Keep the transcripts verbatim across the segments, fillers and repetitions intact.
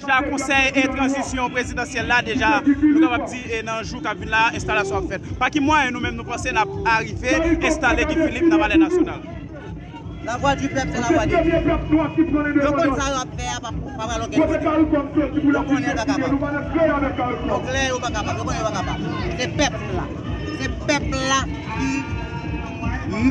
Deja konsèy e tranzisyon prezidansyèl la, deja nou kapab di e nan jou k ap vin la, enstalasyon ap fèt. Pa ki mwayen nou menm nou panse n ap arive enstale Guy Philippe nan Palè Nasyonal? Lavwa di pèp se lavwa de Dye. Yo konn sa yo ap fè a pa pa pral okenn kote. Yo konnen yo pa kapab. Yo klè yo pa kapab. Yo konnen yo pa kapab. Se pèp la. Se pèp la ki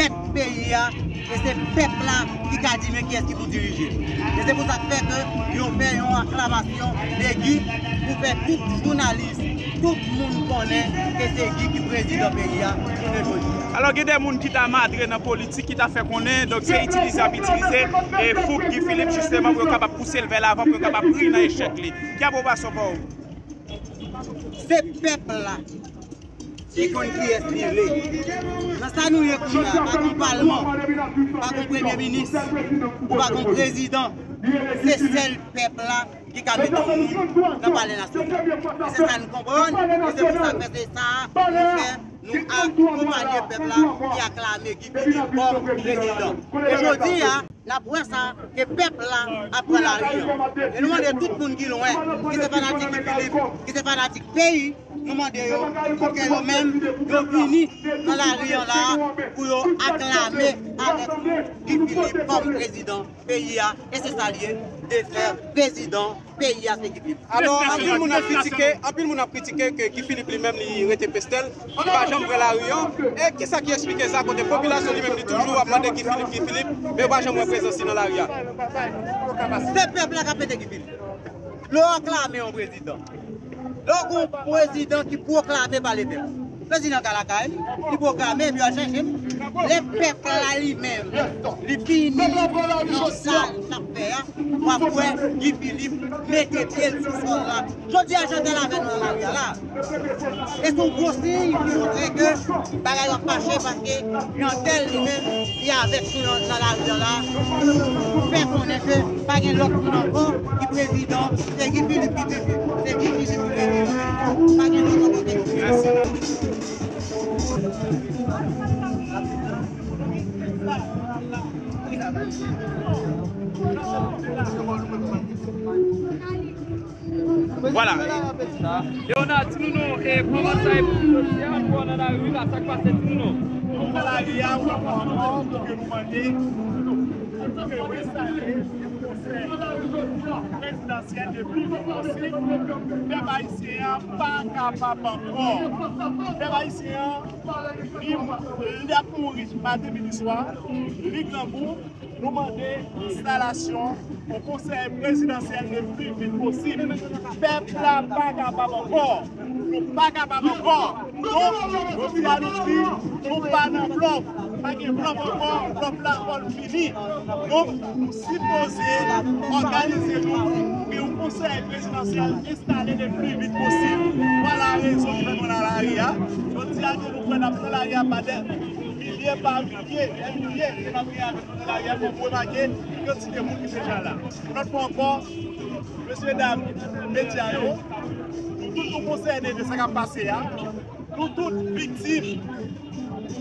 mèt peyi a. E se pèp la ki ka di men kiyès ki pou dirije. E se pou sa k fè ke yo fè yon aklamasyon de Guy pou fè tout jounalis, tout moun konnen ke se Guy ki prezidan peyi a jounen jodi a. Alò, gen de moun ki ta madre nan politik, ki ta fè konnen, donk se itilize y ap itilize e fouk Guy Philippe jisteman pou yo kapab pouse l vè lavan, pou yo kapab ri nan echèk li. Ki apwobasyon pa w? Se pèp la ki konn kiyès li vle. Nan sa nou ye kounye a, pa gon palman, pa gon premye minis, ou pa gon prezidan. Se sèl pèp la ki ka mete yon moun nan Palè Nasyonal. E se sa nou konprann, e se pou sa fè se sa nou fè, nou akonpanye pèp la ki aklame Guy Philippe kòm prezidan. E jodi a, n ap wè sa ke pèp la ap pran lari an. E nou mande tout moun ki lwen, ki se fanatik Guy Philippe, ki se fanatik peyi, nou mande yo pou ke yo menm, yo vini nan lari an la, pou yo aklame avèk nou Guy Philippe kòm prezidan peyi a, e se sa l ye, de fè prezidan peyi a se Guy Philippe. Alò, anpil moun ap kritike, anpil moun ap kritike ke Guy Philippe li menm li rete pestèl, li pa janm pran lari an. E kisa ki eksplike sa kote popilasyon li menm li toujou ap mande Guy Philippe, Guy Philippe, men yo pa janm wè prezans li nan lari a? Se pèp la k ap mete Guy Philippe. Lè w aklame yon prezidan, lè w gen yon prezidan ki pwoklame pa lepèp, prezidan ka lakay li, li pwoklame epi yo al chèche l. Lè pèp la li menm, li vini nan sa l t ap fè a, w ap wè Guy Philippe mete pye l sou sòl la. Jodi a, Jeantel avè nou nan lari a la. E se yon gwo siy ki montre ke bagay yo ap mache paske Jeantel li menm, li avèk nou nan, nan lari a la. Fè konnen ke pa gen lòt moun ankò ki prezidan. Se Guy Philippe ki prezidan. Se Guy Philippe ki prezidan. Pa gen lòt ankò ki prezidan. Vwala. Leonard, di nou non, e kòman sa ye pou jodi a, pou w nan lari la, sa k pase, di nou non. Nou nan lari a, yon fwa ankò, pou ke nou mande pou ke yo enstale konsèy prezidansyèl le pli vit posib. Pèp ayisyen an pa kapab ankò. Pèp ayisyen an, li, li ap mouri maten, midi, swa, li grangou. Nou mande enstalasyon yon konsèy prezidansyèl le pli vit posib. Pèp la pa kapab ankò. Nou pa kapab ankò. Donk, jodi a nou di, nou pa nan blòf. Pa gen blòf ankò. Blòf la fò l fini. Donk, nou sipoze òganize nou pou gen yon konsèy prezidansyèl enstale le pli vit posib. Vwala rezon ki fè nou nan lari a. Jodi a, ke nou kwè n ap nan lari a pa dè milye pa milye, dè milye, ke n ap gen avèk nou nan lari a, fò nou remake kantite moun ki deja la. Yon lòt fwa ankò, mesye dam medya yo, nou tout nou konsène de sa k ap pase a. Nou tout viktim.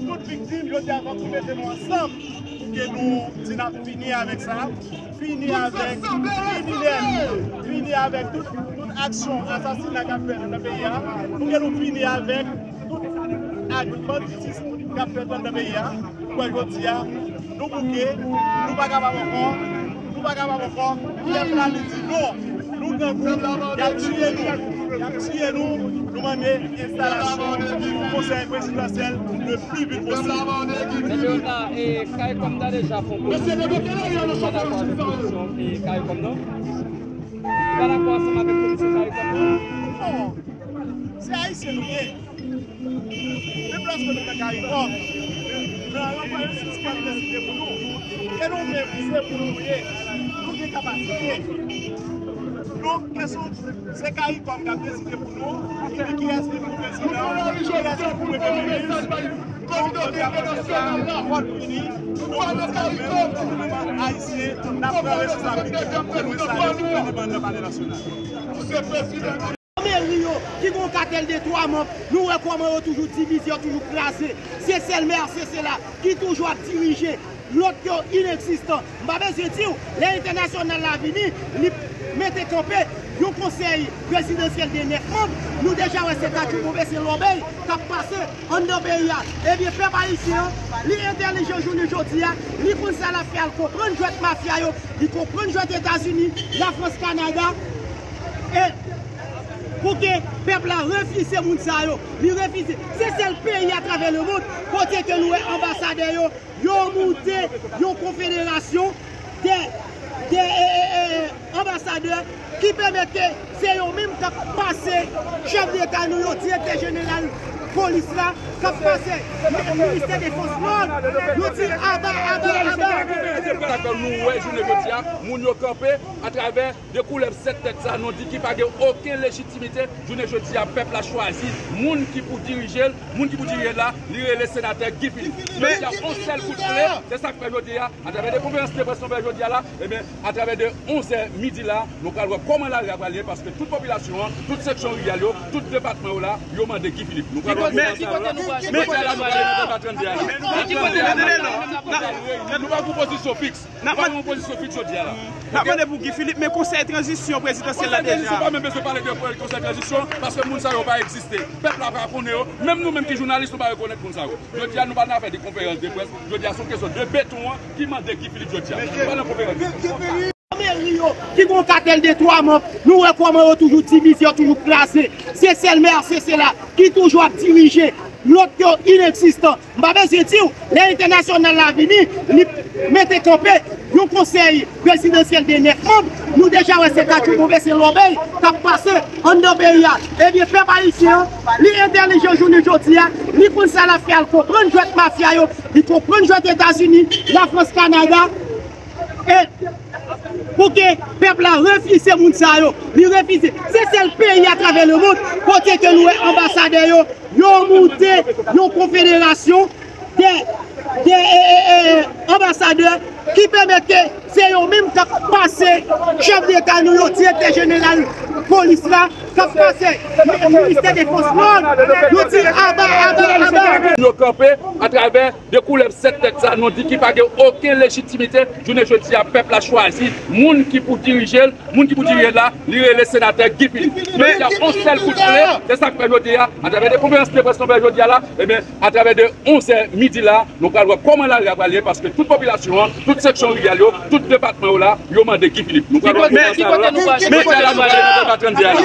Nou tout viktim, jodi a fòk nou mete nou ansanm pou ke nou di n ap fini avèk sa. Fini avèk kriminèl, fini avèk tout, tout aksyon asasina k ap fèt nan peyi a. Pou ke nou fini avèk tout ak banditis k ap fèt anndan peyi a. Ou kwè jodi a, nou bouke, nou pa kapab ankò, nou pa kapab ankò. Pèp la li di non, nou grangou, y ap tiye nou, y ap tiye nou. Nou mande enstalasyon yon konsèy prezidansyèl le pli vit posib. Men Leonard, e, CARICOM ta deja fè yon pozisyon, nou pa dakò avèk pozisyon, e, CARICOM nan. Nou pa dakò ansanm avèk pozisyon CARICOM nan. Non, se ayisyen nou ye. Menm lòske nou nan CARICOM, nan yon pwen sispann deside pou nou. E nou menm, se pou nou ye. Nou gen kapasite. Donk, kesyon, se CARICOM k ap deside pou nou, ki di kiyès ki pou prezidan, kiyès ki pou premye minis. Donk, jodi a, fòk fini, nou menm, gouvènman ayisyen, n ap pran responsablite pou nou enstale gouvènman nan Palè Nasyonal. Meri yo ki gen yon katèl de twa manm, nou wè kòman yo toujou divize, yo toujou kraze. Se sèl mè se sela ki toujou ap dirije, lòt yo inegzistan. M pa bezwen di w, lè entènasyonal la vini, li mete kanpe Yon konsèy prezidansyèl de nèf manm, nou deja wè se katchouboube, se lòbèy k ap pase anndan peyi a. Ebyen, pèp ayisyen an, li entèlijan jounen jodi a, li konn sa l ap fè, l konprann jwèt mafya yo, li konprann jwèt Etazini, Lafrans, Kanada, e pou ke pèp la refize moun sa yo, li refize. Se sèl peyi atravè lemonn kote ke nou wè anbasadè yo, yo monte yon konfederasyon de, de, e, e, e, anbasadè ki pèmèt ke se yo menm k ap pase chèf deta nou yo, direktè jeneral polis la, k ap pase mi-, ministè defans lòd, yo di aba, aba, aba. Nou wè jounen jodi a, moun yo kanpe atravè de koulèv sèt tèt sa, nou di ki pa gen okenn lejitimite. Jounen jodi a, pèp la chwazi moun ki pou dirije l, moun ki pou dirije l la, li rele senatè Guy Philippe. Jodi a, yon sèl kout ple, se sa k fè jodi a, atravè de konferans de près nou fè jodi a la, ebyen, atravè de onzè midi la, nou pral wè kòman lari a pral ye, paske tout popilasyon an, tout seksyon riral yo, tout depatman yo la, yo mande Guy Philippe. Nou pral wè kòman sa va. Jodi a la, nou pral reyini nan trannde a la. Nan trannde a la, nou pral yon pozisyon fiks. N ap mande yon pozisyon fiks jodi a la. N ap mande pou Guy Philippe, men konsèy tranzisyon prezidansyèl la deja. Konsèy tranzisyon, pa menm bezwen pale de konsèy tranzisyon, paske moun sa yo pa egziste. Pèp la pa konnen yo. Menm nou menm ki jounalis, nou pa rekonèt moun sa yo. Jodi a, nou pa nan afè de konferans de près. Jodi a, se yon kesyon de beton an ki mande Guy Philippe jodi a. Nou pa nan konferans de près. Meri yo, ki gon katèl de twa manm, nou wè kòman yo toujou divize, yo toujou kraze. Se sèl mè, se sèl la, ki toujou ap dirije. Lòt yo inegzistan. M pa bezwen di w, lè entènasyonal la vini, li mete kanpe yon konsèy prezidansyèl de nèf manm, nou deja wè se katchouboube, se lòbèy k ap pase anndan peyi a. Ebyen, pèp ayisyen an, li entèlijan jounen jodi a, li konn sa l ap fè, l konprann jwèt mafya yo, li konprann jwèt Etazini, Lafrans, Kanada, e pou ke pèp la refize moun sa yo, li refize. Se sèl peyi atravè lemonn kote ke nou wè anbasadè yo, yo monte yon konfederasyon de, de e, e, e, anbasadè ki pèmèt ke se yo menm k ap pase chèf deta nou yo, direktè jeneral polis la, k ap pase mi-, ministè defans lòd, yo di aba, aba, aba. Yo kanpe atravè de koulèv sèt tèt sa, nou di ki pa gen okenn lejitimite. Jounen jodi a, pèp la chwazi moun ki pou dirije l, moun ki pou dirije l la, li rele senatè Guy Philippe. Jodi a, yon sèl kout ple, se sa k fè jodi a, atravè de konferans de près nou fè jodi a la, ebyen, atravè de onzè midi la, nou pral wè kòman lari a pral ye, paske tout popilasyon an, tout seksyon riral yo, tout depatman yo la, yo mande Guy Philippe. Nou pral wè konsèy sa va. Jodi a la, nou pral reyini nan trannde a la.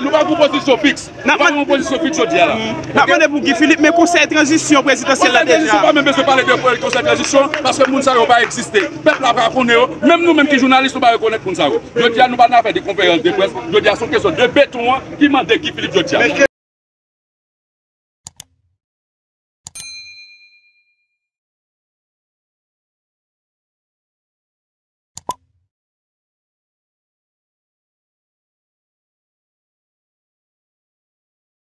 Nou pral yon pozisyon fiks. N ap mande yon pozisyon fiks jodi a la. N ap mande pou Guy Philippe, men konsèy tranzisyon prezidansyèl la deja. Konsèy tranzisyon, pa menm bezwen pale de konsèy tranzisyon, paske moun sa yo pa egziste. Pèp la pa konnen yo. Menm nou menm ki jounalis, nou pa rekonèt moun sa yo. Jodi a, nou pa nan afè de konferans de près. Jodi a, se yon kesyon de beton an ki mande Guy Philippe jodi a.